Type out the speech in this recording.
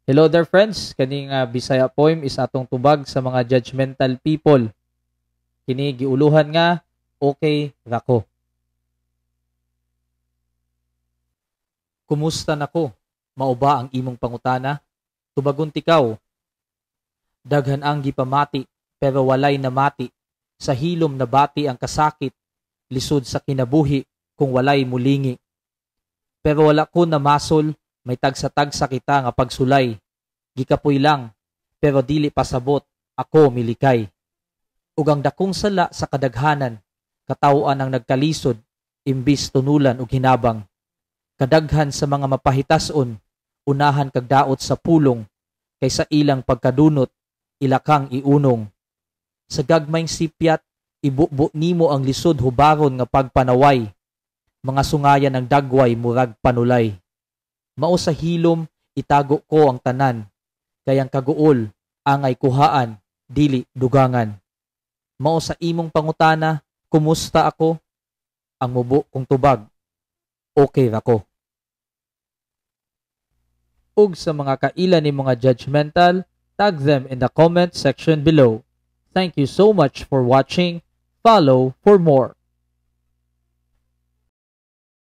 Hello there, friends, kaning Bisaya poem is atong tubag sa mga judgmental people. Kini giuluhan nga "Okay Ra Ko." Kumusta nako? Mao ba ang imong pangutana? Tubagon tikaw. Daghan ang gipamati pero walay namati. Sa hilom nabati ang kasakit, lisod sa kinabuhi kung walay mulingi. Pero wala ko namasol, may tagsa-tagsa kita nga pagsulay. Gikapoy lang, pero dili pasabot, ako milikay. Ug ang dakong sala sa kadaghanan, katawhan ang nagkalisod, imbis tunulan og hinabang. Kadaghan sa mga mapahitason, unahan kag daot sa pulong, kaysa ilang pagkadunot, ilakang iunong. Sa gagmayng sipyat, ibubo nimo ang lisod hubaron nga pagpanaway. Mga sungayan ang dagway murag panulay. Mao sa hilom itago ko ang tanan, kay ang kaguol angay kuhaan, dili dugangan. Mao sa imong pangutana, kumusta ako? Ang mubo kong tubag, okay ra ko. Ug sa mga kaila ni mga judgmental, tag them in the comment section below. Thank you so much for watching. Follow for more.